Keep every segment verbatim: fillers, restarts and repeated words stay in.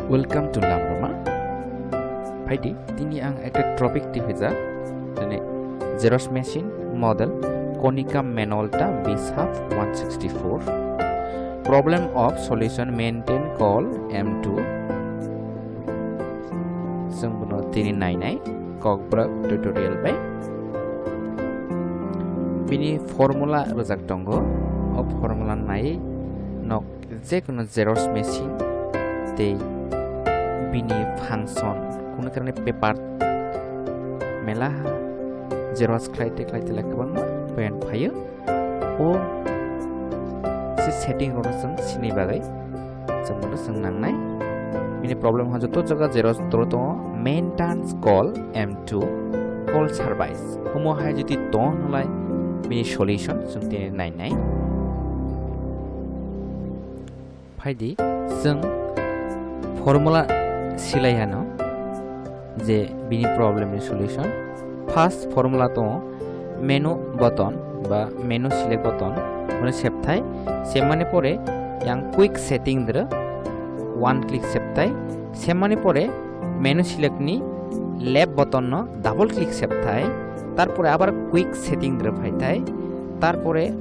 Welcome to Lamroma. Phaidi, tini ang ekta topic twi phaijak, jene xerox machine model Konica Minolta V sharp one sixty-four. Problem of solution maintain call M two. Chwng bono tini nainai Kokborok tutorial bai. Bini formula rwjak tongo. O formula nai nok je kono xerox machine tei bini function, kono karone paper mela xerox khlai tei khlai tei kwbangma point phaio. O se setting rok no chwng sinai bagwi chwng bono chwng nangnai. Bini problem ha joto jaga xerox toro tongo, maintenance call M two, call service. Omo hai jodi tong nalai bini solution chwng tini nainai. Phaidi, chwng formula silai hano je bini problem ni solution. First formula tongo menu button ba menu select button, bono septhai. Semani pore yang quick setting dro one click septhai. Semani pore menu select ni left button no double click septhai. Tarpore abar quick setting dro phaithai. Tarpore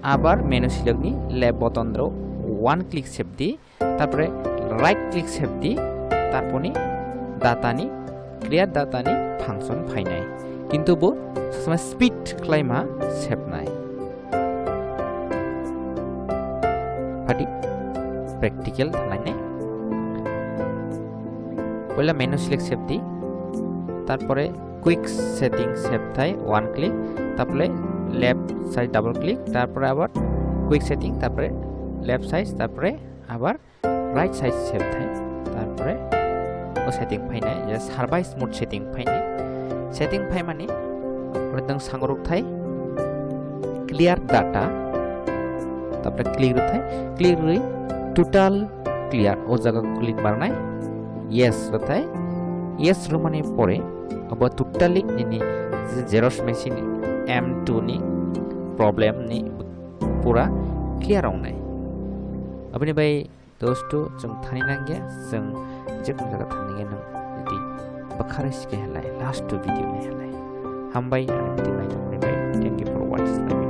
abar menu select ni left button dro one click sepdi, tarpore right click sepdi, tarponi data ni, clear data ni function phainai. Kintu bo sasma speed khlaima sepnai. Phaidi, practical thanglainai. Poila menu select sepdi, tarpore quick setting septhai one click, tarpore left side double click, tarpore abar quick setting, tarpore left side, tarpore abar right side septhai, tarpore o setting phainai, je service mode setting phainai. Setting phaimani pore tang sangruk thai clear data, tarpore click rwthai, click rwi total clear, o jaga click marnai, yes rwthai. Yes rwmani pore obo totally nini je xerox machine M two ni problem ni pura clear wngnai. Aboni bai dosto chwng thani nangya, chwng je kono jaga thani nangya, nang jodi bwkharwi sike halai last to video ni halai. Hambai ani video naitongmani bai. Thank you for watching.